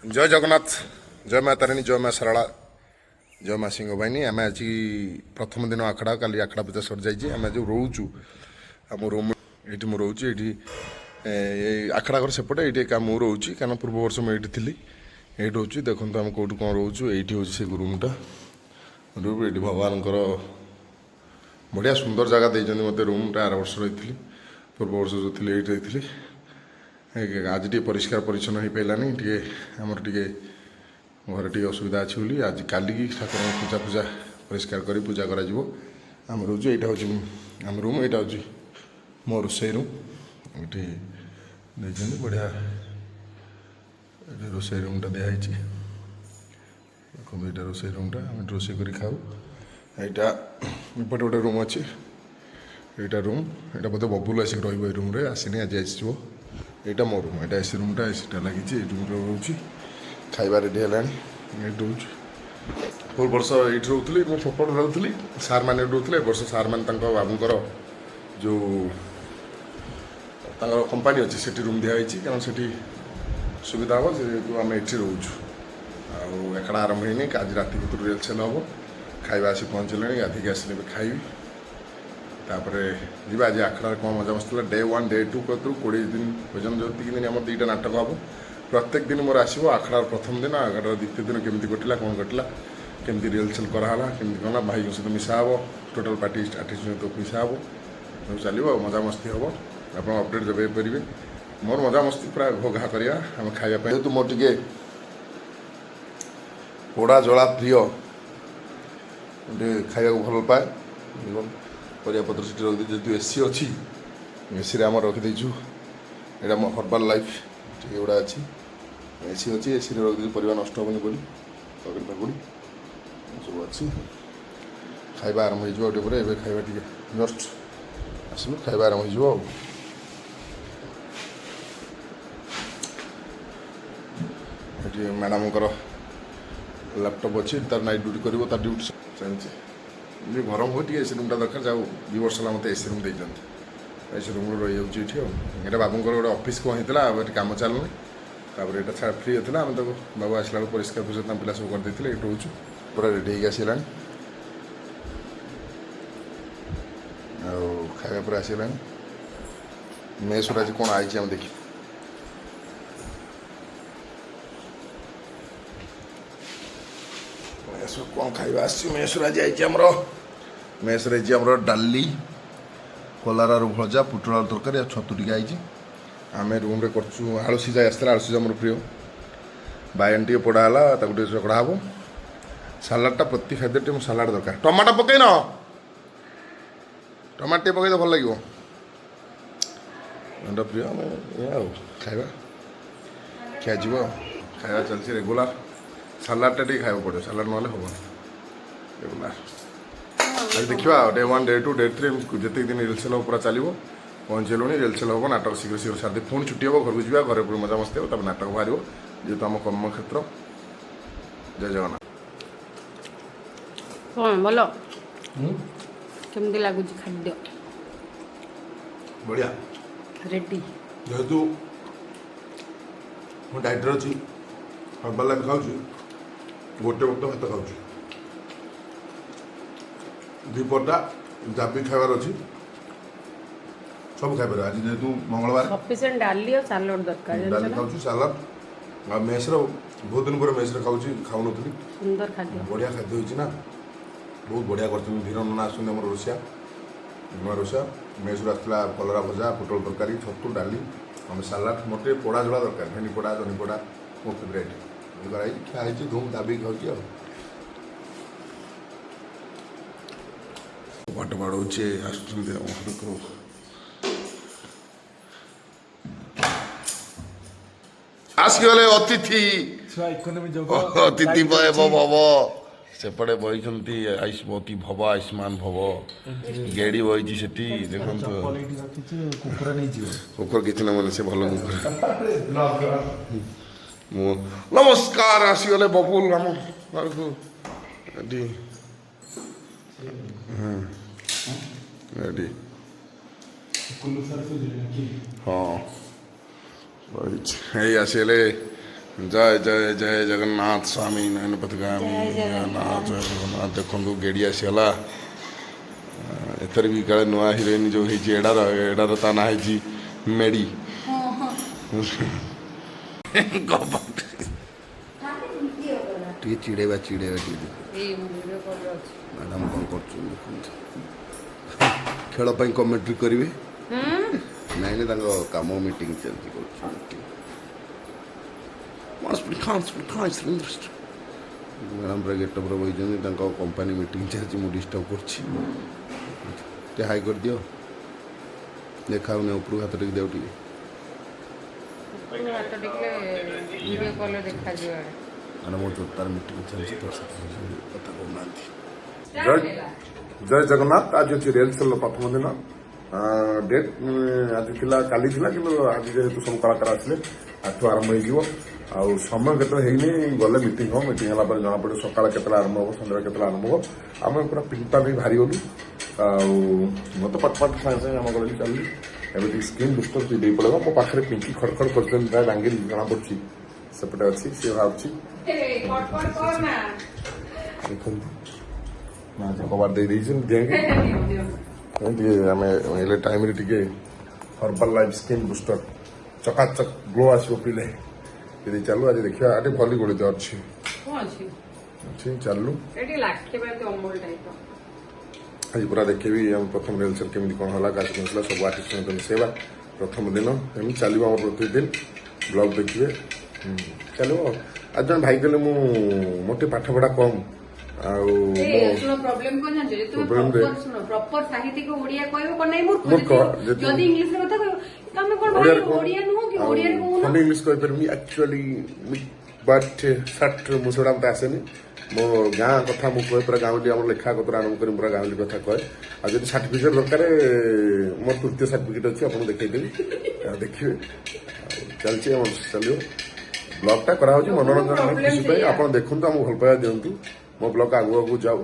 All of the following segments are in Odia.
ଜୟ ଜଗନ୍ନାଥ, ଜୟ ମା ତାରିଣୀ, ଜୟ ମା ଶାରଳା, ଜୟ ମା ସିଂହବାହିନୀ। ଆମେ ଆଜି ପ୍ରଥମ ଦିନ ଆଖଡ଼ା, କାଲି ଆଖଡ଼ା ପୂଜା ସରିଯାଇଛି। ଆମେ ଯେଉଁ ରହୁଛୁ ଆମ ରୁମ୍ ଏଇଠି, ମୁଁ ରହୁଛି ଏଇଠି, ଏଇ ଆଖଡ଼ା ଘର ସେପଟେ ଏଇଠି ଏକା ମୁଁ ରହୁଛି, କାରଣ ପୂର୍ବ ବର୍ଷ ମୁଁ ଏଇଠି ଥିଲି। ଏଇଠି ରହୁଛି। ଦେଖନ୍ତୁ ଆମେ କେଉଁଠି କ'ଣ ରହୁଛୁ। ଏଇଠି ହେଉଛି ସେ ରୁମ୍ଟା, ରୁମ୍ ଏଇଠି। ଭଗବାନଙ୍କର ବଢ଼ିଆ ସୁନ୍ଦର ଜାଗା ଦେଇଛନ୍ତି ମୋତେ ରୁମ୍ଟା। ଆର ବର୍ଷ ରହିଥିଲି, ପୂର୍ବ ବର୍ଷ ଯେଉଁ ଥିଲି ଏଇଠି ରହିଥିଲି। ଆଜି ଟିକେ ପରିଷ୍କାର ପରିଚ୍ଛନ୍ନ ହେଇପାରିଲାନି, ଟିକେ ଆମର ଟିକେ ଘରେ ଟିକେ ଅସୁବିଧା ଅଛି ବୋଲି। ଆଜି କାଲିକି ଠାକୁରଙ୍କ ପୂଜା ଫୂଜା ପରିଷ୍କାର କରି ପୂଜା କରାଯିବ। ଆମେ ରହୁଛୁ, ଏଇଟା ହେଉଛି ଆମ ରୁମ୍, ଏଇଟା ହେଉଛି ମୋ ରୋଷେଇ ରୁମ୍। ଏଠି ଦେଇଛନ୍ତି ବଢ଼ିଆ, ଏଠି ରୋଷେଇ ରୁମ୍ଟା ଦିଆହେଇଛି। ଦେଖନ୍ତୁ, ଏଇଟା ରୋଷେଇ ରୁମ୍ଟା, ଆମେ ଏଠି ରୋଷେଇ କରି ଖାଉ। ଏଇଟା ଏପଟେ ଗୋଟେ ରୁମ୍ ଅଛି। ଏଇଟା ରୁମ୍, ଏଇଟା ବୋଧେ ବବୁଲ ଆସିକି ରହିବ ଏଇ ରୁମ୍ରେ, ଆସିନି, ଆଜି ଆସିଯିବ। ଏଇଟା ମୋ ରୁମ୍, ଏଇଟା ଏସି ରୁମ୍ଟା, ଏସିଟା ଲାଗିଛି। ଏଇ ରୁମ୍ରେ ରହୁଛି। ଖାଇବା ରେଡ଼ି ହେଲାଣି, ଏଇଠି ରହୁଛି। ପୂର୍ବ ବର୍ଷ ଏଇଠି ରହୁଥିଲି ମୁଁ, ସେପଟେ ରହୁଥିଲି, ସାର୍ ମାନେ ଏଠି ରହୁଥିଲେ। ଏ ବର୍ଷ ସାର୍ ମାନେ ତାଙ୍କ ବାବୁଙ୍କର ଯେଉଁ ତାଙ୍କର କମ୍ପାନୀ ଅଛି, ସେଠି ରୁମ୍ ଦିଆହେଇଛି, କାରଣ ସେଠି ସୁବିଧା ହେବ। ଯେହେତୁ ଆମେ ଏଠି ରହୁଛୁ ଆଉ ଏଖଡ଼ା ଆରମ୍ଭ ହେଇନି, ଆଜି ରାତି ଭିତରୁ ରିହର୍ସାଲ୍ ହେବ। ଖାଇବା ଆସି ପହଞ୍ଚିଲାଣି, ଗାଧିକି ଆସିଲେ ଏବେ ଖାଇବି, ତାପରେ ଯିବା। ଆଜି ଆଖଡ଼ାରେ କ'ଣ ମଜାମସ୍ତି ହେଲା, ଡେ 1, ଡେ 2 କତରୁ 20 ଦିନ ପର୍ଯ୍ୟନ୍ତ, ଯେତିକି ଦିନ ଆମର ଦୁଇଟା ନାଟକ ହେବ, ପ୍ରତ୍ୟେକ ଦିନ ମୋର ଆସିବ। ଆଖଡ଼ାର ପ୍ରଥମ ଦିନ, ଆଖଡ଼ାର ଦ୍ୱିତୀୟ ଦିନ କେମିତି କଟିଲା, କ'ଣ କଟିଲା, କେମିତି ରିହର୍ସାଲ୍ କରାହେଲା, କେମିତି କ'ଣ ହେଲା, ଭାଇଙ୍କ ସହିତ ମିଶା ହେବ, ଟୋଟାଲ୍ ପାର୍ଟି ଆର୍ଟିଷ୍ଟ ସହିତ ମିଶା ହେବ, ସବୁ ଚାଲିବ ଆଉ ମଜାମସ୍ତି ହେବ। ଆପଣ ଅପଡ଼େଟ୍ ଯୋଗାଇ ପାରିବେ। ମୋର ମଜାମସ୍ତି ପୁରା ଘୋ ଘା କରିବା ଆମେ ଖାଇବା ପାଇଁ। ଯେହେତୁ ମୋର ଟିକେ ପୋଡ଼ା ଜଳା ପ୍ରିୟ, ଟିକେ ଖାଇବାକୁ ଭଲ ପାଏ ଏବଂ ପରିବାପତ୍ର ସେଠି ରଖିଦେଇଛୁ। ଯେହେତୁ ଏସି ଅଛି, ଏସିରେ ଆମର ରଖିଦେଇଛୁ। ଏଇଟା ମୋ ହର୍ବାଲ୍ ଲାଇଫ୍ ଟିକେ ଏଗୁଡ଼ା ଅଛି। ଏସି ଅଛି, ଏସିରେ ରଖିଦେଇଛୁ, ପରିବା ନଷ୍ଟ ହେବନି ବୋଲି। ତରକାରୀ ଫାକୁଡ଼ି ସବୁ ଅଛି। ଖାଇବା ଆରମ୍ଭ ହେଇଯିବ ଆଉ ଟିକେ ପରେ। ଏବେ ଖାଇବା ଟିକେ ଜଷ୍ଟ ଆସିଲୁ, ଖାଇବା ଆରମ୍ଭ ହେଇଯିବ। ଆଉ ଏଠି ମ୍ୟାଡ଼ାମଙ୍କର ଲ୍ୟାପଟପ୍ ଅଛି, ତାର ନାଇଟ୍ ଡ୍ୟୁଟି କରିବ, ତାର ଡ୍ୟୁଟି ଚାଲିଛି। ଏମିତି ଗରମ ହୁଏ, ଟିକେ ଏସି ରୁମ୍ଟା ଦରକାର। ଯାଉ 2 ବର୍ଷ ହେଲା ମୋତେ ଏସି ରୁମ୍ ଦେଇଛନ୍ତି, ଏସି ରୁମ୍ରେ ରହିଯାଉଛି ଏଠି। ଆଉ ଏଇଟା ବାବୁଙ୍କର ଗୋଟେ ଅଫିସ୍ କ'ଣ ହେଇଥିଲା, ଆଉ ଏଠି କାମ ଚାଲୁନି। ତାପରେ ଏଇଟା ଫ୍ରି ଥିଲା, ଆମେ ତାକୁ ବାବୁ ଆସିଲା ବେଳକୁ ପରିଷ୍କାର ପରିଚ୍ଛନ୍ନ ତାଙ୍କ ପିଲା ସବୁ କରିଦେଇଥିଲେ। ଏଇଠି ରହୁଛୁ। ପୁରା ରେଡ଼ି ହେଇକି ଆସିଲାଣି ଆଉ ଖାଇବା ପରେ ଆସିଲାଣି। ମେସ୍ରୁ ଆଜି କ'ଣ ଆଇଛି ଆମେ ଦେଖିବୁ। ମେସ୍ରୁ କ'ଣ ଖାଇବା ଆସିଛି? ମେସ୍ରୁ ଆଜି ଆଇଛି ଆମର, ମେସ୍ରେ ହେଇଛି ଆମର ଡାଲି, କଲରା ଆଳୁ ଭଜା, ପୋଟଳ ଆଳୁ ତରକାରୀ ଆଉ ଛତୁ ଟିକେ ଆଇଛି। ଆମେ ରୁମ୍ରେ କରୁଛୁ। ଆଳୁ ସିଝା ଆସିଥିଲା, ଆଳୁ ସିଝା ମୋର ପ୍ରିୟ। ବାଇଗଣ ଟିକେ ପୋଡ଼ା ହେଲା, ତାକୁ ଟିକେ ଚକଡ଼ା ହେବ। ସାଲାଡ଼ଟା ପ୍ରତି ଖାଦ୍ୟରେ ଟିକେ ସାଲାଡ଼ ଦରକାର। ଟମାଟୋ ପକେଇନ? ଟମାଟୋ ଟିକେ ପକେଇଲେ ଭଲ ଲାଗିବ। ଏଇଟା ପ୍ରିୟ। ଆମେ ଏଇଆ ଆଉ ଖାଇବା ଖିଆଯିବ ଆଉ ଖାଇବା ଚାଲିଛି ରେଗୁଲାର। ସାଲାଡ଼ଟା ଟିକେ ଖାଇବାକୁ ପଡ଼ିବ, ସାଲାଡ଼ ନହେଲେ ହେବନି। ରେଗୁଲାର ଆଜି ଦେଖିବା ଆଉ ଡେ 1, ଡେ 2, ଡେ 3, ଏମିତି ଯେତିକି ଦିନ ରିହର୍ସାଲ୍ ହେବ ପୁରା ଚାଲିବ। ପହଞ୍ଚିଗଲୁଣି, ରିହର୍ସାଲ୍ ହେବ, ନାଟକ ଶୀଘ୍ର ଶୀଘ୍ର ସାରିଦେଇ ପୁଣି ଛୁଟି ହେବ, ଘରକୁ ଯିବା, ଘରେ ପୁଣି ମଜାମସ୍ତି ହେବ, ତାପରେ ନାଟକ ବାହାରିବ, ଯେହେତୁ ଆମ କର୍ମକ୍ଷେତ୍ର। ଜୟ ଜଗନ୍ନାଥ। କ'ଣ ଭଲ, କେମିତି ଲାଗୁଛି ଖାଦ୍ୟ? ବଢ଼ିଆ। ରେଡି। ଯେହେତୁ ମୁଁ ଡାଇଟ୍ରେ ଅଛି, ହର୍ବାଲ୍ ଲାଇଫ୍ ଖାଉଛି, ଗୋଟେ ବକ୍ତ ଭାତ ଖାଉଛି, ଦ୍ୱିପହରଟା ଯାହା ବି ଖାଇବାର ଅଛି ସବୁ ଖାଇପାରିବ। ଆଜି ଯେହେତୁ ମଙ୍ଗଳବାର। ସଫିସିଏଣ୍ଟ ଡାଲି ଆଉ ସାଲାଡ଼ ଦରକାର, ଜାଣିଛ ଡାଲି ନା? ଖାଉଛି, ସାଲାଡ଼ ଆଉ ମେସ୍ର, ବହୁତ ଦିନ ପରେ ମେସ୍ରେ ଖାଉଛି, ଖାଉନଥିଲି। ସୁନ୍ଦର ଖାଦ୍ୟ। ବଢ଼ିଆ ଖାଦ୍ୟ ହେଇଛି ନା, ବହୁତ ବଢ଼ିଆ କରିଛନ୍ତି। ଧୀର ନନା ଆସୁଛନ୍ତି ଆମର ରୋଷିଆ, ନୂଆ ରୋଷିଆ। ମେସ୍ରୁ ଆସିଥିଲା କଲରା ଭଜା, ପୋଟଳ ତରକାରୀ, ଛତୁ, ଡାଲି, ଆମେ ସାଲାଡ଼। ମୋତେ ଟିକେ ପୋଡ଼ା ଜଳା ଦରକାର, ଭେଣ୍ଡି ପୋଡ଼ା, ଜହ୍ନି ପୋଡ଼ା ମୋ ଫେଭରାଇଟ୍। କରାହେଇଛି, ଖିଆ ହେଇଛି, ଧୁମ୍ ଦାବିକି ଖାଉଛି। ଆଉ ବାଟ ବାଡ଼ଉଛି, ଆସୁଛନ୍ତି ଆମ ଘରକୁ। ଆସିଗଲେ ଅତିଥି। ଛୁଆ ଇକୋନୋମି ଯୋଗ। ଅତିଥି ଭବ, ସେପଟେ ବଇଛନ୍ତି ଆୟୁଷ୍ମତୀ ଭବ, ଆୟୁଷ୍ମାନ ଭବ। ଗେଡ଼ି ବଇଛି ସେଠି, ଦେଖନ୍ତୁ। ଚପଲ ଏଇଠି ରଖିଛୁ, କୁକୁର ନେଇଯିବ। କୁକୁର କିଛି ନ ମାନେ, ସେ ଭଲ କୁକୁର। ମୁଁ ନମସ୍କାର। ଆସିଗଲେ ବବୁଲ ଆମ ଘରକୁ। ଏଠି ଏଠି। କୁଲୁ ସାର୍ ଖୋଜିଲେ କି? ହଁ, ରହିଛି। ଏଇ ଆସିଗଲେ ଜୟ ଜୟ ଜୟ ଜଗନ୍ନାଥ ସ୍ୱାମୀ ନୟନ ପଥଗାମୀ ଜଗନ୍ନାଥ, ଜୟ ଜଗନ୍ନାଥ। ଦେଖନ୍ତୁ, ଗେଡ଼ି ଆସିଗଲା। ଏଥର ବି କାଳେ ନୂଆ ହିରୋଇନ୍ ଯେଉଁ ହେଇଛି ଏଡ଼ାର, ଏଡ଼ାର ତା ନାଁ ହେଇଛି ମେଡ଼ି। ଟିକେ ଚିଡ଼େଇବା, ଚିଡ଼େଇବା ଟିକେ। ଏଇ ଭିଡ଼ିଓ କଲ୍ରେ ଅଛି। ମ୍ୟାଡ଼ାମ୍ କ'ଣ କରୁଛନ୍ତି ଦେଖନ୍ତୁ। ଖେଳ ପାଇଁ କମେଣ୍ଟ୍ରି କରିବେ। ନାଇଁ ନାଇଁ, ତାଙ୍କ କାମ ମିଟିଂ ଚାଲିଛି, କରୁଛି ମିଟିଂ। ମ୍ୟାଡ଼ାମ୍ ପୁରା ଗେଟଅପ୍ରେ ବସିଛନ୍ତି। ତାଙ୍କ କମ୍ପାନୀ ମିଟିଂ ଚାଲିଛି, ମୁଁ ଡିଷ୍ଟର୍ବ କରୁଛି। ଟିକେ ହାଇ କରିଦିଅ। ଦେଖାଉନି, ଉପରକୁ ହାତ ଟିକେ ଦେଉ ଟିକେ। ହାତ ଟିକେ ଭିଡ଼ିଓ କଲ୍ରେ ଦେଖାଯିବ ଆଡ଼େ। ମାନେ ମୋ ଜୋରଦାର ମିଟିଂ ଚାଲିଛି ତ, ସେଥିପାଇଁ ସେ କଥା କହୁନାହାନ୍ତି। ଜୟ ଜୟ ଜଗନ୍ନାଥ। ଆଜି ଅଛି ରିହର୍ସାଲର ପ୍ରଥମ ଦିନ। ଡେଟ୍ ଆଜି ଥିଲା, କାଲି ଥିଲା, କିନ୍ତୁ ଆଜି ଯେହେତୁ ସବୁ କଳାକାର ଆସିଲେ, ଆଠୁ ଆରମ୍ଭ ହେଇଯିବ। ଆଉ ସମୟ କେତେବେଳେ ହେଇନି, ଗଲେ ମିଟିଂ ହବ। ମିଟିଂ ହେଲା ପରେ ଜଣାପଡ଼ିବ ସକାଳେ କେତେବେଳେ ଆରମ୍ଭ ହବ, ସନ୍ଧ୍ୟାବେଳେ କେତେବେଳେ ଆରମ୍ଭ ହବ। ଆମେ ପୁରା ପିମ୍ପା ବି ବାହାରିଗଲୁ। ଆଉ ମୋତେ ପଟ ପଟ ସାଙ୍ଗେ ସାଙ୍ଗେ ଆମ ଗଲି, ଚାଲିଲି। ଏବେ ଟିକେ ସ୍କିନ୍ ବୁଷ୍ଟର ପିଇ ଦେଇ ପଳେଇବ। ମୋ ପାଖରେ ପିଙ୍କି ଖଡ଼ ଖଡ଼ କରୁଛନ୍ତି, ତା ଡାଙ୍ଗିରି ଜଣାପଡ଼ୁଛି ସେପଟେ ଅଛି। ସିଏ ଭାବୁଛି। କଟ କର ନା। ଦେଖନ୍ତୁ, ମା ଆଜି କବାଟ ଦେଇ ଦେଇଛନ୍ତି ଦିଆଙ୍କି। ଟିକେ ଆମେ ହେଲେ ଟାଇମ୍ରେ ଟିକେ ହର୍ବାଲ ଲାଇଫ୍ ସ୍କିନ୍ ବୁଷ୍ଟର, ଚକାଚକ ଗ୍ଲୋ ଆସିବ ପିଇଲେ। ଯଦି ଚାଲୁ, ଆଜି ଦେଖିବା। ଆରେ ଭଲି ଗୋଳି ତ ଅଛି। କଣ ଅଛି? ଅଛି, ଚାଲୁ। ଏଠି ଲାଖିବା ଏମିତି ଅମୁଲ ଟାଇପ୍ର। ଆଜି ପୁରା ଦେଖିବି ଆମ ପ୍ରଥମ ରିହର୍ସାଲ କେମିତି କ'ଣ ହେଲା, କାହା ସହିତ ହେଲା, ସବୁ ଆର୍ଟିଷ୍ଟ ସହିତ ମିଶେଇବା। ପ୍ରଥମ ଦିନ ଏମିତି ଚାଲିବ ଆମର ପ୍ରତିଦିନ ବ୍ଲଗ୍ ଦେଖିବେ। ଚାଲିବ। ଆଉ ଜଣେ ଭାଇ କହିଲେ, ମୁଁ ମୋର ଟିକେ ପାଠ ପଢ଼ା କମ୍ ଆଉ ଏ ଶୁଣ, ପ୍ରୋବ୍ଲେମ କଣ ଜାଣିଛ? ଯଦି ତୁମେ Problem ରେ- ପ୍ରପର, ଶୁଣ, ପ୍ରପର ସାହିତ୍ୟିକ ଓଡିଆ କହିବ କଣ ନାଇଁ ମୂର୍ଖ। ମୂର୍ଖ, ଯଦି ଯଦି ଇଂଲିଶରେ କଥା କହିବ, ତମେ କଣ ଭାଇ ଓଡ଼ିଆରେ କଣ? ଓଡିଆ ନୁହଁ କି? ଆଉ ଓଡିଆରେ କହୁନ। ଖଣ୍ଡେ ଇଂଲିଶ କହିପାରିବିନି ଆକ୍ଚୁଆଲି, ବଟ୍ ସଟ୍ ମୁଁ ସେଗୁଡ଼ା ମତେ ଆସେନି। ମୋ ଗାଁ କଥା ମୁଁ କୁହେ, ପୁରା ଗାଉଁଲି। ଆମର ଲେଖା କତରୁ ଆରମ୍ଭ କରି ପୁରା ଗାଉଁଲି କଥା କହେ। ଆଉ ଯଦି ସାର୍ଟିଫିକେଟ୍ ଦରକାର, ମୋର ତୃତୀୟ ସାର୍ଟିଫିକେଟ୍ ଅଛି, ଆପଣଙ୍କୁ ଦେଖେଇଦେବି ଆଉ ଦେଖିବେ। ଆଉ ଚାଲିଛି ଆମର, ଚାଲିବ। ବ୍ଲଗ୍ଟା କରାହେଉଛି ମନୋରଞ୍ଜନ ପାଇଁ, problem ଖୁସି ପାଇଁ। ସେଇଆ। ଆପଣ ଦେଖନ୍ତୁ, ଆମକୁ ଭଲ ପାଇବା ଦିଅନ୍ତୁ, ମୋ ବ୍ଲଗ୍ ଆଗକୁ ଆଗକୁ ଯାଉ।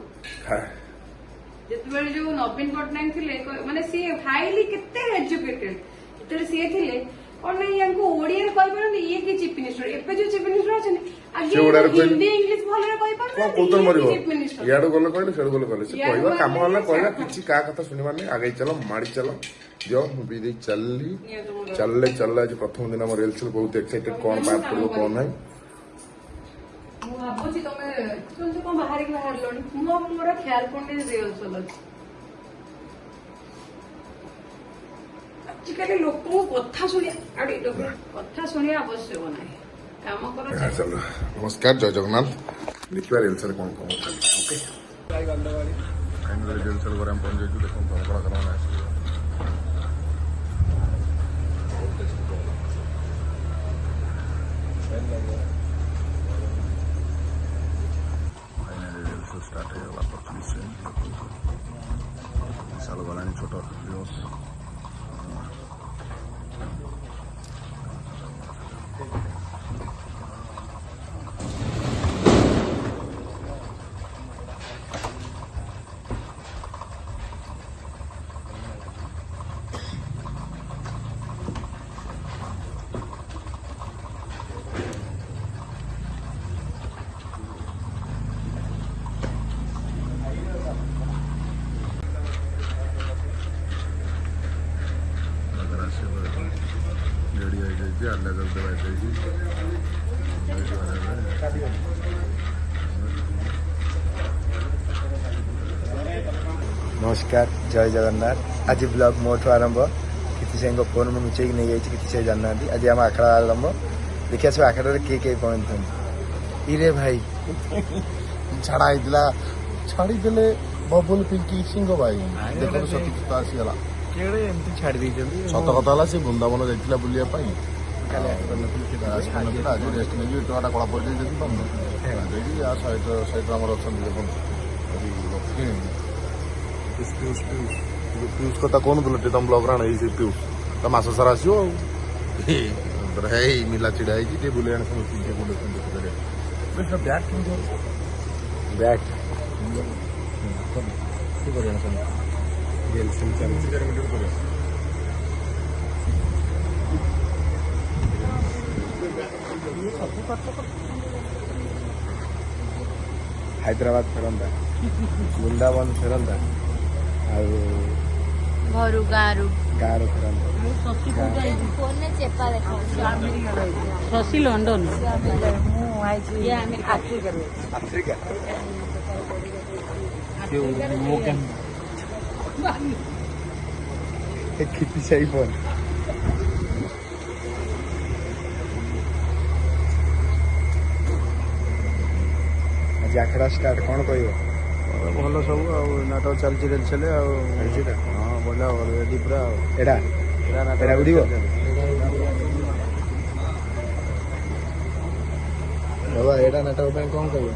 ଯେତେବେଳେ ଯୋଉ ନବୀନ ପଟ୍ଟନାୟକ ଥିଲେ, ମାନେ ସିଏ ହାଇଲି କେତେ ଏଜୁକେଟେଡ, ଯେତେବେଳେ ସିଏ ଥିଲେ, କଣ ନାଇଁ ୟାଙ୍କୁ ଓଡିଆରେ କହିପାରନ୍ତି, ଇଏ କି ଚିଫ ମିନିଷ୍ଟର? ଏବେ ଯୋଉ ଚିଫ ମିନିଷ୍ଟର ଅଛନ୍ତି ସେ ଓଡିଆରେ ଆଜ୍ଞା, କହିଲେ- ହିନ୍ଦୀ ଇଂଲିଶ ଭଲରେ କଣ କହିପାରୁନାହାନ୍ତି, କହୁଥିଲେ ଇଏ ମରିବ। କି ଚିଫ ମିନିଷ୍ଟର? ଇଆଡୁ ଗଲେ କହିଲେ, ସିଆଡୁ ଗଲେ କହିଲେ, ସେ ଇଆଡୁ କହିବା ଗଲେ କାମ ହେଲା କହିବା। ସିଆଡୁ। କିଛି କାହା କଥା ଶୁଣିବାର ନାହିଁ। ଆଗେଇ ଚାଲ, ମାଡ଼ି ଚାଲ। ଦିଅ, ମୁଁ ବି ଦେଇ ଚାଲିଲି। ନିଅନ୍ତୁ, ମୁଁ ଚାଲିଲେ ଚାଲିଲେ। ଆଜି ପ୍ରଥମ ଦିନ ଆମ ରିହର୍ସାଲ, ବହୁତ ଏକ୍ସାଇଟେଡ୍, କଣ ବାହାର ପଡ଼ିବ କଣ ନାହିଁ। ମୁଁ ଭାବୁଛି ତମେ ତୁମେ କଣ ବାହାରିକି ବାହାରିଲଣି, ମୁଁ ମୋର ଖିଆଲ ପଡୁନି ରିହର୍ସାଲ ଅଛି। ଆଜିକାଲି ଲୋକଙ୍କୁ କଥା ଶୁଣିବା, ଆଉ ଟିକେ କଥା ଶୁଣିବା ଆବଶ୍ୟକ ନାହିଁ। କାମ କର, ଚାଲ। ଚାଲ, ନମସ୍କାର, ଜୟ ଜଗନ୍ନାଥ। ଦେଖିବା ରିହର୍ସାଲ କଣ କଣ ଚାଲିଛି। ଓକେ, ଫାଇନାଲି ରିହର୍ସାଲ ଘରେ ଆମେ ପହଞ୍ଚି ଯାଇଛୁ। ଦେଖନ୍ତୁ, ଆମ କଳାକାରମାନେ ଆସିବେ। ବହୁତ ଟେଷ୍ଟି। ଫାଇନାଲି ରିହର୍ସାଲ ଷ୍ଟାର୍ଟ ହେଇଗଲା। ପ୍ରଥମ ସିନ୍ ଦେଖନ୍ତୁ, ବିଶାଲ ଗଲାଣି ଛୋଟ ରିହର୍ସ। କଳାକାର ଆସିବ, ରେଡ଼ି ହେଇଯାଇଛି। ଆଲା ଜଲ୍ଦି ବାଜିଯାଇଛି। ନମସ୍କାର, ଜୟ ଜଗନ୍ନାଥ। ଆଜି ବ୍ଲଗ୍ ମୋଠୁ ଆରମ୍ଭ। କିଛି ସାଙ୍ଗଙ୍କ ଫୋନ୍ ମୁଁ ଲୁଚେଇକି ନେଇଯାଇଛି, କିଛି ସେ ଜାଣିନାହାନ୍ତି। ଆଜି ଆମ ଆଖଡ଼ା ଆରମ୍ଭ। ଦେଖିବା ସବୁ ଆଖଡ଼ାରେ କିଏ କିଏ ପହଞ୍ଚୁଛନ୍ତି। ଇରେ ଭାଇ। ଛାଡ଼ା ହେଇଥିଲା, ଛାଡ଼ିଦେଲେ ବବୁଲ, ପିଙ୍କି, ସିଂହ ଭାଇ। ଦେଖନ୍ତୁ, ସତୀ ତ ଆସିଗଲା। କେଡ଼େ ଏମିତି ଛାଡ଼ି ଦେଇଛନ୍ତି? ସତ କଥା ହେଲା, ସେ ବୃନ୍ଦାବନ ଯାଇଥିଲା ବୁଲିବା ପାଇଁ। କାଲି ଆସିପାରିନଥିଲି। ଆସିପାରିନଥିଲା, ଆଜି ରେଷ୍ଟ ନେଇକି ଟଙ୍କାଟା କଳା ପଡ଼ିଯାଇଛି, ଦେଖିପାରୁନ ଯାଇକି। ଆ ସାଇଡ୍ ସାଇଡ୍ରେ ଆମର ଅଛନ୍ତି, ଦେଖନ୍ତୁ, ଏଠି ଲକ୍ଷ୍ମୀ, ପିୟୁଷ, ପିୟୁଷ, ପିୟୁଷ। ଯୋଉ ପିୟୁଷ କଥା କହୁନଥିଲ ଟିକେ ତମ ବ୍ଲଗ୍ରେ ଆଣ, ଏଇ ସେ ପିୟୁଷ ତା ମାସ ସାରା ଆସିବ। ଆଉ ହେଇ ମିଲା ଛିଡ଼ା ହେଇଛି, ଟିକେ ବୁଲେଇ ଆଣେ ସମସ୍ତଙ୍କୁ। କିଏ କୋଉଠି ଅଛନ୍ତି ଦେଖିପାରିବା। ବ୍ୟାଟ୍ କେମିତି ହବ? ବ୍ୟାଟ୍ କି କରିବା ରିହର୍ସାଲ ଚାଲିଛି। 3-4 ମିନିଟ୍ କରିବା। ହାଇଦ୍ରାବାଦ ଫେରନ୍ତା, ବୃନ୍ଦାବନ ଫେରନ୍ତା, ଆଉ ଘରୁ ଗାଁରୁ ଗାଁରୁ ଫେରନ୍ତା। ଫୋନରେ ଚେପା ଦେଖାଉଛି। ଶଶୀ ଲଣ୍ଡନ। ମୁଁ ଆଇଛି ଆଫ୍ରିକାରୁ। ଆଫ୍ରିକା। କ୍ଷିତି ସାହି ଫୋନ। ଆଜି ଆଖଡ଼ା ଷ୍ଟାର୍ଟ, କ'ଣ କହିବ? ଭଲ ସବୁ, ଆଉ ନାଟକ ଚାଲିଛି ରିହର୍ସାଲ ଆଉ। ଚାଲିଛି ତ? ହଁ, ବଢ଼ିଆ, ରେଡି ପୁରା ଆଉ। ଏଇଟା ଏଇଟା ଉଡ଼ିବ ବାବା। ଏଇଟା ନାଟକ ପାଇଁ କ'ଣ କହିବ?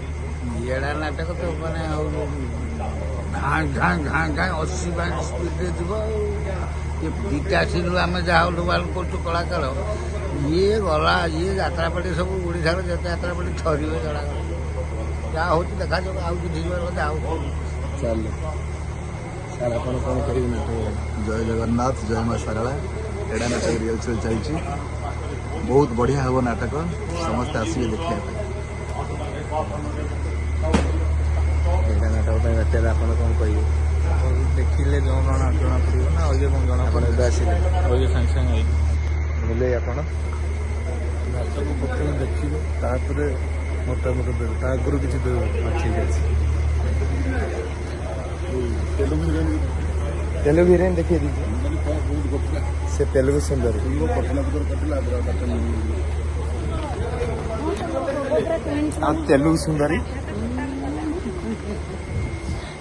ଏଡ଼ା ନାଟକ ତ ମାନେ ଆଉ ଘାଁ ଘାଁ ଘାଁ ଘାଁ 80 ବାଇ ସ୍ପିଡରେ ଯିବ। ଆଉ ଏ ଦୁଇଟା ସିନ୍ରୁ ଆମେ ଯାହା ଅନୁମାନ କରୁଛୁ କଳାକାର, ଇଏ ଗଲା, ଇଏ ଯାତ୍ରା ପାର୍ଟି ସବୁ, ଓଡ଼ିଶାର ଯେତେ ଯାତ୍ରା ପାର୍ଟି ଥରିବେ ଜଣାଗଲା। ଯାହା ହେଉଛି ଦେଖାଯାଉ, ଆଉ କିଛି ଯିବାର କଥା ଆଉ। ଚାଲୁ ସାର୍, ଆପଣ କ'ଣ କରିବେ ନାଟକ? ଜୟ ଜଗନ୍ନାଥ, ଜୟ ମା ଶାରଳା। ଏଡ଼ା ନାଟକ ରିହର୍ସାଲ ଚାଲିଛି, ବହୁତ ବଢ଼ିଆ ହେବ ନାଟକ, ସମସ୍ତେ ଆସିବେ ଦେଖିବା ପାଇଁ। ଏଇଟା ନାଟକ ପାଇଁ ବାତ୍ୟାରେ ଆପଣ କ'ଣ କହିବେ? ଦେଖିଲେ ଜଣା ଜଣା ପଡ଼ିବ ନା, ଆଉ କଣ ଜଣା। ଆପଣ ଏବେ ଆସିଲେ? ଆଉ ସାଙ୍ଗେ ସାଙ୍ଗେ ଆଇଲି। ବୁଲେଇ ଆପଣ? ନାଟକ ପ୍ରଥମେ ଦେଖିବେ, ତାପରେ ମତାମତ ଦେବେ, ତା ଆଗରୁ କିଛି ଦେବେ। ହଁ, ଠିକ୍ ଅଛି। ତେଲୁଗୁ ହିରୋଇନ୍। ତେଲୁଗୁ ହିରୋଇନ୍ ଦେଖେଇ ଦେଇଛି। ମାନେ କ'ଣ କେମିତି କରୁଥିଲା? ସେ ତେଲୁଗୁ ସୁନ୍ଦରୀ। କଟଲା ଭିତରେ କଟିଲା। ଆଉ ତେଲୁଗୁ ସୁନ୍ଦରୀ।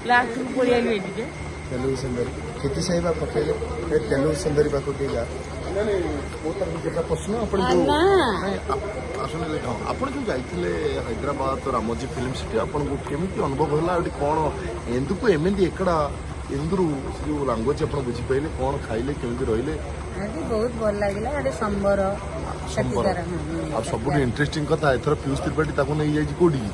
ଲାଷ୍ଟକୁ ପଳେଇ ଆଇଲୁ ଏଇଠିକି। ତେଲୁଗୁ ସୁନ୍ଦରୀ କ୍ଷିତି ସାହି ବା ପଠେଇଲେ। ଏ ତେଲୁଗୁ ସୁନ୍ଦରୀ ପାଖକୁ ଟିକେ ଯା। ନାଇଁ, ମୋ ତରଫରୁ କେତେଟା ପ୍ରଶ୍ନ। ଆପଣ ଯୋଉ ନା। ନାଇଁ, ଆସନ୍ତୁ। ହଁ, ଆପଣ ଯୋଉ ଯାଇଥିଲେ ହାଇଦ୍ରାବାଦ ରାମୋଜୀ ଫିଲ୍ମ ସିଟି, ଆପଣଙ୍କୁ କେମିତି ଅନୁଭବ ହେଲା? ଏଠି କ'ଣ ఎందుకు ଏମିତି ଏକଡ଼ା ఎందుରୁ ସେ ଯୋଉ ଲାଙ୍ଗୁଏଜ ଆପଣ ବୁଝିପାରିଲେ? କ'ଣ ଖାଇଲେ, କେମିତି ରହିଲେ? ଏଠି ବହୁତ ଭଲ ଲାଗିଲା। ଏଠି ସମ୍ବର ସମ୍ବର। ସେଠିକାର। ଆଉ ସବୁଠୁ ଇଣ୍ଟରେଷ୍ଟିଂ କଥା, ଏଥର ପିୟୁଷ ତ୍ରିପାଠୀ ତାକୁ ନେଇଯାଇଛି କୋଉଠିକି?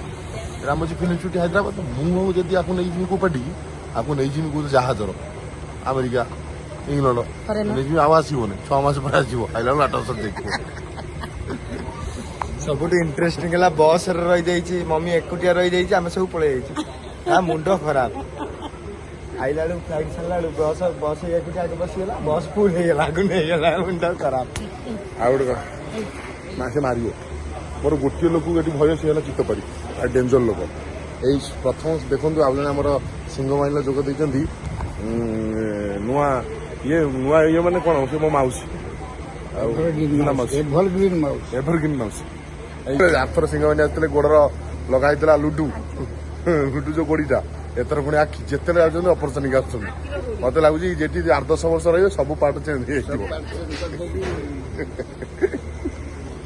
Ramoji film city Hyderabad. ମୁଁ ହଉ ଯଦି ଆକୁ ନେଇଯିବି କୋଉ ପାଟିକି, ଆକୁ ନେଇଯିବି କୋଉ ଜାହାଜର, ଆମେରିକା, ଇଂଲଣ୍ଡ ନେଇଯିବି। ଆଉ ଆସିବନି, 6 ମାସ ପରେ ଆସିବ, ଆଇଲା ବେଳକୁ ନାଟକ ସରି ଯାଇଥିବ। ସବୁଠୁ ଇଣ୍ଟରେଷ୍ଟିଂ ହେଲା ବସରେ ରହିଯାଇଛି, ମମି ଏକୁଟିଆ ରହିଯାଇଛି, ଆମେ ସବୁ ପଳେଇ ଯାଇଛୁ। ତା ମୁଣ୍ଡ ଖରାପ। ଆଇଲା ବେଳକୁ ଫ୍ଲାଇଟ୍ ସାରିଲା ବେଳକୁ ବସ୍ ଏକୁଟିଆ ଆଗ ବସିଗଲା, ବସ୍ ଫୁଲ୍ ହେଇଗଲା, ଆଗକୁ ନେଇଗଲା। ମୁଣ୍ଡ ଖରାପ। ଆଉ ଗୋଟେ କଥା ନା, ସେ ମାରିବ। ମୋର ଗୋଟିଏ ଲୋକକୁ ଏଠି ଭୟ, ସେ ହେଲା ଚିତ୍ତପାରି, ଆଉ ଡେଞ୍ଜର ଲୋକ। ଏଇ ପ୍ରଥମ ଦେଖନ୍ତୁ, ଆଉ ଜଣେ ଆମର ସିଂହ ବାହିନୀର ଯୋଗ ଦେଇଛନ୍ତି। ନୂଆ ଇଏ, ନୂଆ ଇଏ ମାନେ କ'ଣ, ସେ ମୋ ମାଉସୀ, ଆଉ ନା ମାଉସୀ। Evergreen mouse. ଏଭରଗ୍ରିନ୍ ମାଉସୀ। ଏଇ ଆରଥର ସିଂହ ବାହିନୀ ଆସିଥିଲେ, ଗୋଡର ଲଗା ହେଇଥିଲା ଲୁଡୁ ଲୁଡୁ ଯୋଉ ଗୋଡ଼ିଟା, ଏଥର ପୁଣି ଆଖି। ଯେତେବେଳେ ଯାଉଛନ୍ତି ଅପରେସନ ହେଇକି ଆସୁଛନ୍ତି। ମତେ ଲାଗୁଛି ଯେଠି 8 10 ବର୍ଷ ରହିବ, ସବୁ ପାର୍ଟ ଚେଞ୍ଜ ହେଇଯିବ।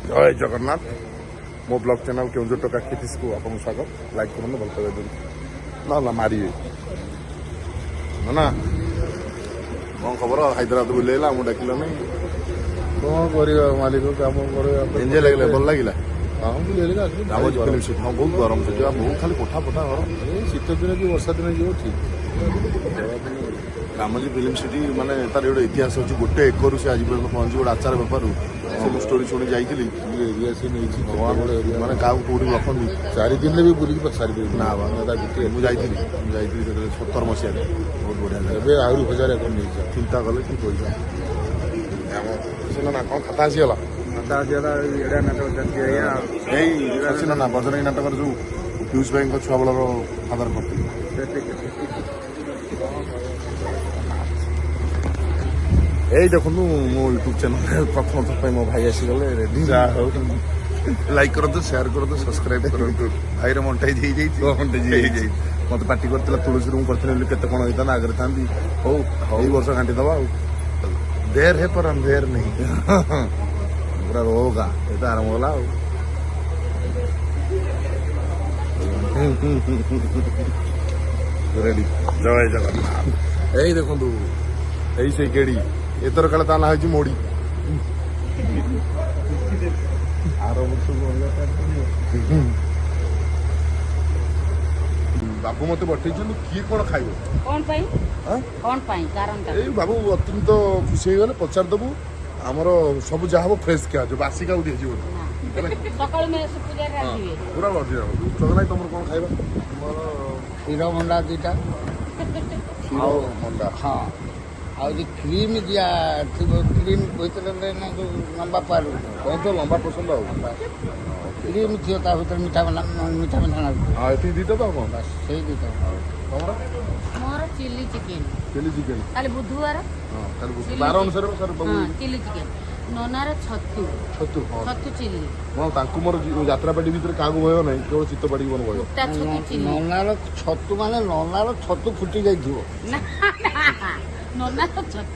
ଜୟ ଜଗନ୍ନାଥ। ମୋ ବ୍ଲଗ ଚ୍ୟାନେଲ କେଉଁଝର ଟୋକା କ୍ଷିତିଶକୁ ଆପଣଙ୍କୁ ସ୍ୱାଗତ। ଲାଇକ୍ କରନ୍ତୁ, ଭଲ ପାଇବା ଦିଅନ୍ତୁ। ନା ନା, ମାରିବେ ନା ନା। କ'ଣ ଖବର? ହାଇଦ୍ରାବାଦ ବୁଲେଇଲା, ମୁଁ ଡାକିଲାନି। କ'ଣ କରିବା ମାଲିକ, କାମ କରିବା। ଏନ୍ଜୟ ଲାଗିଲା, ଭଲ ଲାଗିଲା? ହଁ, ବୁଲିକି ଆସିଲି। ରାମୋଜୀ ଫିଲ୍ମ ସିଟି, ହଁ, ବହୁତ ଗରମ ସେଠି, ଆଉ ବହୁତ ଖାଲି କୋଠା ଫୋଠା ଘର। ଏଇ ଶୀତ ଦିନ କି ବର୍ଷା ଦିନ ଯିବ ଠିକ୍। ରାମୋଜୀ ଫିଲ୍ମ ସିଟି ମାନେ ତାର ଗୋଟେ ଇତିହାସ ଅଛି। ଗୋଟେ ଏକରରୁ ସେ ଆଜି ପର୍ଯ୍ୟନ୍ତ ପହଞ୍ଚି, ଗୋଟେ ଆଚାର ବେପାରରୁ ସେ। ମୁଁ ଷ୍ଟୋରି ଶୁଣି ଯାଇଥିଲି। ଏରିଆ ସେ ନେଇଛି। ଭଗବାନ, ମାନେ କାହାକୁ କୋଉଠି ରଖନ୍ତି। 4 ଦିନରେ ବି ବୁଲିକି ସାରିପାରିବେ ନା ବା। ତା ଭିତରେ। ମୁଁ ଯାଇଥିଲି ସେତେବେଳେ 70 ମସିହାରେ, ବହୁତ ବଢ଼ିଆ ଜାଗା। ଏବେ ଆହୁରି 1000 ଏକର ନେଇଛି। ଚିନ୍ତା କଲେ କି ପଇସା ଆମ ଶୁଣ ନା, କ'ଣ ଖାତା ଆସିଗଲା? ଖାତା ଆସିଗଲା। ଏଡ଼ା ନାଟକ ଚାଲିଛି ଆଜ୍ଞା। ଏଇ ଶଶୀ ନା, ବଜରଙ୍ଗୀ ନାଟକର ଯୋଉ ପିୟୁଷ ଭାଇଙ୍କ ଛୁଆବେଳର ଫାଦର କରିଥିଲେ। ଏଇ ଦେଖନ୍ତୁ, ମୋ ୟୁଟ୍ୟୁବ ଚ୍ୟାନେଲରେ ପ୍ରଥମ ଥର ପାଇଁ ମୋ ଭାଇ ଆସିଗଲେ। ରେଡି। ଯାହା ହଉ। ଲାଇକ୍ କରନ୍ତୁ, ସେୟାର କରନ୍ତୁ, ସବସ୍କ୍ରାଇବ କରନ୍ତୁ। ଭାଇର ମଣ୍ଟାଇଜ ହେଇଯାଇଛି। ମଣ୍ଟାଇଜ ହେଇଯାଇଛି। ମତେ ପାଟି କରିଥିଲା, ତୁଳସୀରୁ ମୁଁ କରିଥିଲି ବୋଲି କେତେ କ'ଣ ହେଇଥାନ୍ତା, ଆଗରେ ଥାନ୍ତି। ହଉ, ଏଇ ବର୍ଷ ଘାଣ୍ଟି ଦବା ଆଉ। देर है पर अंधेर नहीं। ପୁରା ରୋଗା ଏ ତ ଆରମ୍ଭ ହେଲା ଆଉ। ରେଡି। ଜୟ ଜଗନ୍ନାଥ। ଏଇ ଦେଖନ୍ତୁ, ଏଇ ସେଇ ଗେଡି, ଏଥର କାଳେ ତା ନାଁ ହେଇଛି ମୋଡି। ଆର ବର୍ଷକୁ ଅଲଗା ପାର୍ଟ ପଡ଼ିବ। ବାବୁ ମତେ ପଠେଇଛନ୍ତି, କିଏ କ'ଣ ଖାଇବ। କ'ଣ ପାଇଁ? ଆଁ? କ'ଣ ପାଇଁ, କାରଣଟା? ଏଇ ବାବୁ ଅତ୍ୟନ୍ତ ଖୁସି ହେଇଗଲେ, ପଚାରିଦେବୁ। ଆମର ସବୁ ଯାହା ହବ ଫ୍ରେଶ୍ ଖିଆ ଯିବ, ବାସି କାହାକୁ ଦିଆଯିବନି। ସକାଳୁ ପୂଜାରେ ରାନ୍ଧିବେ ପୁରା ଅରିଜିନାଲ। ଚଗନାଇ, ତମର କ'ଣ ଖାଇବା? ମୋର କ୍ଷୀର ମଣ୍ଡା 2ଟା। କ୍ଷୀର ମଣ୍ଡା? ହଁ, ଆଉ ଯୋଉ କ୍ରିମ୍ ଦିଆ ଥିବ, କ୍ରିମ୍ ଭିତରେ ନା ଯୋଉ ଲମ୍ବା ପାଉରୁଟି। କଣ ତ ଲମ୍ବା ପସନ୍ଦ ଆଉ କ୍ରିମ୍ ଥିବ ତା ଭିତରେ, ମିଠା ମିଠା ମିଠା ଲାଗୁଥିବ। ହଁ, ଏତିକି 2ଟା ତ, ଆଉ କ'ଣ? ବାସ୍, ସେଇ 2ଟା। ତମର? ମୋର ଚିଲି ଚିକେନ। Chilli chicken. କାଲି ବୁଧବାର। ହଁ, କାଲି ବାର ଅନୁସାରେ ସାର୍। ହଁ, ଚିଲି ଚିକେନ। ନନାର ଛତୁ। ଛତୁ, ହଁ। ଛତୁ ଚିଲି। ହଁ, ତାଙ୍କୁ ମୋର ଯାତ୍ରା ପାର୍ଟି ଭିତରେ କାହାକୁ ଭୟ ନାହିଁ, କେବଳ ଚିତ୍ତ ପାର୍ଟିକୁ ମୋର ଭୟ। କୁଟା ଛତୁ ଚିଲି। ନନାର ଛତୁ ମାନେ ନନାର ଛତୁ ଫୁଟି ଯାଇଥିବ। ନା, ନନାର ଛତୁ।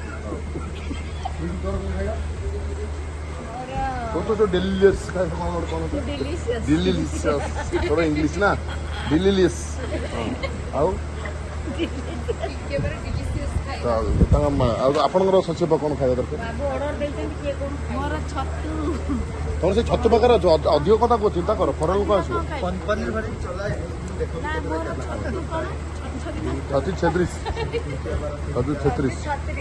ତୋର ତ ଯୋଉ ଡେଲିଲିୟସ୍ ଖାଇବା କ'ଣ ଗୋଟେ, କ'ଣ ଡିଲିଲିୟସ୍, ତୋର ଇଂଲିଶ ନା ଡିଲିଲିୟସ୍। ଆଉ ତାଙ୍କ ଆଉ ଆପଣଙ୍କର ସଚିବ କ'ଣ ଖାଇବା ଦରକାର? ମୋର ଛତୁ। ତମର ସେ ଛତୁ ପାଖରେ ଅଛ, ଅଧିକ କଥା କୁହ, ଚିନ୍ତା କର, ଫରେନ୍ ଲୋକ ଆସିବ। ପନିର ଫନିର ଚଲାଏ। ଛତିଶ 36, ଛତିଶ 36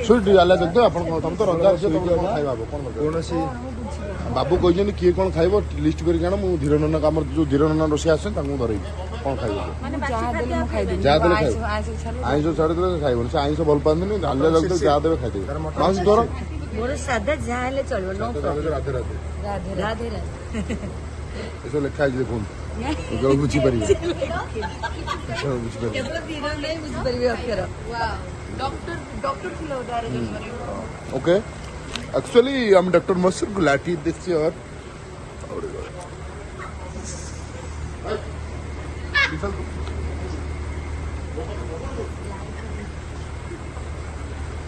ସୁଇଟ୍ ଆଲା ଦେଖ। ଆପଣ ତମେ ତ ରଜା ଅଛି, ତମର କ'ଣ ଖାଇବା ହବ, କ'ଣ ଦରକାର? କୌଣସି ବାବୁ କହିଛନ୍ତି କିଏ କ'ଣ ଖାଇବ ଲିଷ୍ଟ କରିକି ଆଣ, ମୁଁ ଧୀର ନନା, ଆମର ଯୋଉ ଧୀର ନନା ରୋଷେଇ ଆସୁଛନ୍ତି ତାଙ୍କୁ ମୁଁ ଧରେଇବି କ'ଣ ଖାଇବ। ଯାହା ଯାହା ଦେଲେ ଖାଇବ, ଆଇଁଷ ଛାଡ଼ିଦେଲେ ସେ ଖାଇବନି। ସେ ଆଇଁଷ ଭଲ ପାଆନ୍ତିନି। ଆଲିଆ ଯାଉଥିଲେ ଯାହା ଦେବେ ଖାଇଦେବେ। ମାଉସୀ, ତୋର? ମୋର ସାଧା, ଯାହା ହେଲେ ଚଳିବ, ନୋ। ରାଧେ ରାଧେ। ରାଧେ ରାଧେ। ଏସବୁ ଲେଖା ହେଇଛି ଦେଖନ୍ତୁ, କେବଳ ବୁଝିପାରିବେ, କେବଳ ବୁଝିପାରିବେ। କେବଳ ଧୀର ନାହିଁ ବୁଝିପାରିବେ ଅକ୍ଷର। ଡକ୍ଟର ଡକ୍ଟର ଥିଲା ତାର ଜନ୍ମରେ। Okay, actually I'm Dr. Masur Gulati this year.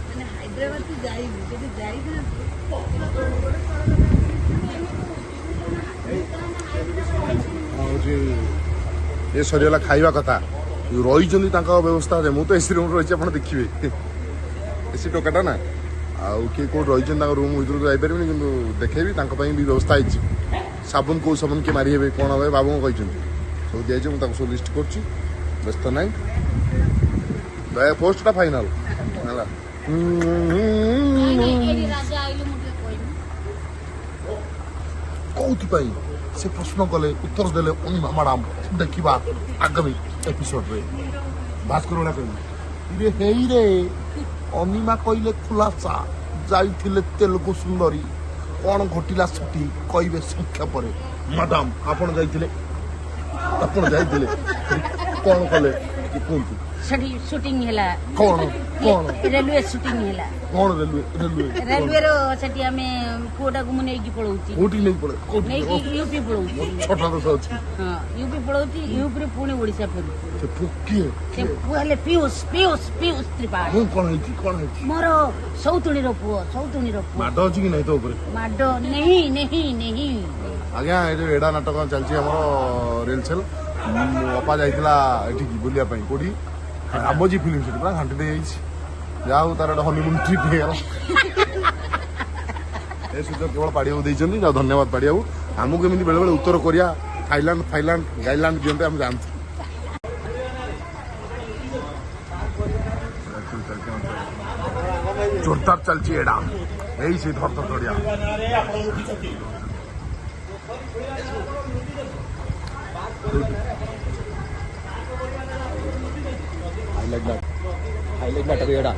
ମାନେ ହାଇଦ୍ରାବାଦ ତୁ ଯାଇବୁ, ଯଦି ଯାଇଥାନ୍ତୁ। ହେଉଛି ଏ ସରିଗଲା ଖାଇବା କଥା। ରହିଛନ୍ତି ତାଙ୍କ ବ୍ୟବସ୍ଥା। ମୁଁ ତ ଏସି ରୁମ୍ ରହିଛି, ଆପଣ ଦେଖିବେ ଏସି ଟୋକାଟା ନା। ଆଉ କିଏ କେଉଁଠି ରହିଛନ୍ତି ତାଙ୍କ ରୁମ୍ ଭିତରକୁ ଯାଇପାରିବିନି, କିନ୍ତୁ ଦେଖେଇବି। ତାଙ୍କ ପାଇଁ ବି ବ୍ୟବସ୍ଥା ହେଇଛି। ସାବୁନ, କେଉଁ ସାବୁନ କିଏ ମାରି ହେବେ, କ'ଣ ହେବେ, ବାବୁଙ୍କୁ କହିଛନ୍ତି, ସବୁ ଦିଆଯାଇଛି। ମୁଁ ତାକୁ ସବୁ ଲିଷ୍ଟ କରୁଛି, ବ୍ୟସ୍ତ ନାହିଁ। ଦୟା ପୋଷ୍ଟଟା ଫାଇନାଲ ହେଲା। ରାଜା ଆଇଲୁ, ମୁଁ ଟିକେ କହିବି। କୋଉଥିପାଇଁ ସେ ପ୍ରଶ୍ନ କଲେ, ଉତ୍ତର ଦେଲେ ଅନିମା ମ୍ୟାଡ଼ାମ, ଦେଖିବା ଆଗାମୀ ଏପିସୋଡରେ। ଭାସ୍କର ଭଳିଆ କହିବି ରେ, ହେଇରେ ଅନିମା କହିଲେ ଖୁଲାସା, ଯାଇଥିଲେ ତେଲୁଗୁ ସୁନ୍ଦରୀ, କ'ଣ ଘଟିଲା ସେଠି କହିବେ ସଂକ୍ଷେପରେ। ମ୍ୟାଡ଼ାମ, ଆପଣ ଯାଇଥିଲେ, ଆପଣ ଯାଇଥିଲେ, କ'ଣ କଲେ କୁହନ୍ତୁ। ସେଠି ସୁଟିଂ ହେଲା। କ'ଣ କ'ଣ? ରେଲୱେ ସୁଟିଂ ହେଲା। କ'ଣ ରେଲୱେ? ରେଲୱେ? ରେଲୱେର ସେଠି ଆମେ ପୁଅଟାକୁ ମୁଁ ନେଇକି ପଳଉଛି। କୋଉଠି ନେଇକି ପଳେଇ? କୋଉଠି ନେଇକି ୟୁପି ପଳଉଛି। ଛୋଟ ଦୋଷ ଅଛି। ହଁ, ୟୁପି ପଳଉଛି, ୟୁପିରୁ ପୁଣି ଓଡ଼ିଶା ଫେରୁଛି। ସେ ପୁଅ କିଏ? ସେ ପୁଅ ହେଲେ ପିୟୁଷ, ପିୟୁଷ, ପିୟୁଷ ତ୍ରିପାଠୀ। ମୁଁ କ'ଣ ହେଇଛି, କ'ଣ ହେଇଛି? ମୋର ସୌତୁଣୀର ପୁଅ, ସୌତୁଣୀର ପୁଅ। ମାଡ଼ ଅଛି କି ନାହିଁ ତୋ ଉପରେ? ମାଡ଼ ନେହି, ନେହି, ନେହି। ଆଜ୍ଞା, ଏ ଯୋଉ ଏଡା ନାଟକ ଚାଲିଛି ଆମର ରିହର୍ସାଲ। ଅପା ଯାଇଥିଲା ଏଠିକି ବୁଲିବା ପାଇଁ, କୋଉଠି, ରାମୋଜୀ ଫିଲ୍ମ ସେଠି ପୁରା ଘାଣ୍ଟି ଦେଇଯାଇଛି। ଯାହା ହଉ, ତାର ଗୋଟେ ହନିମୁନ୍ ଟ୍ରିପ୍ ହେଇଗଲା। ଏ ସୁଯୋଗ କେବଳ ପାଡ଼ିବାକୁ ଦେଇଛନ୍ତି, ଯାଉ ଧନ୍ୟବାଦ ପାଡ଼ିବାକୁ। ଆମକୁ ଏମିତି ବେଳେବେଳେ ଉତ୍ତର କୋରିଆ, ଥାଇଲାଣ୍ଡ, ଫାଇଲାଣ୍ଡ, ଗାଇଲାଣ୍ଡ ଦିଅନ୍ତେ ଆମେ ଯାଆନ୍ତୁ। ଜୋରଦାର ଚାଲିଛି ଏଡା, ଏଇ ସେଇ ଧର ଧର। ହାଇଲାଇଟ୍ ନାଟକ, ହାଇଲାଇଟ୍ ନାଟକ ଏଇଟା।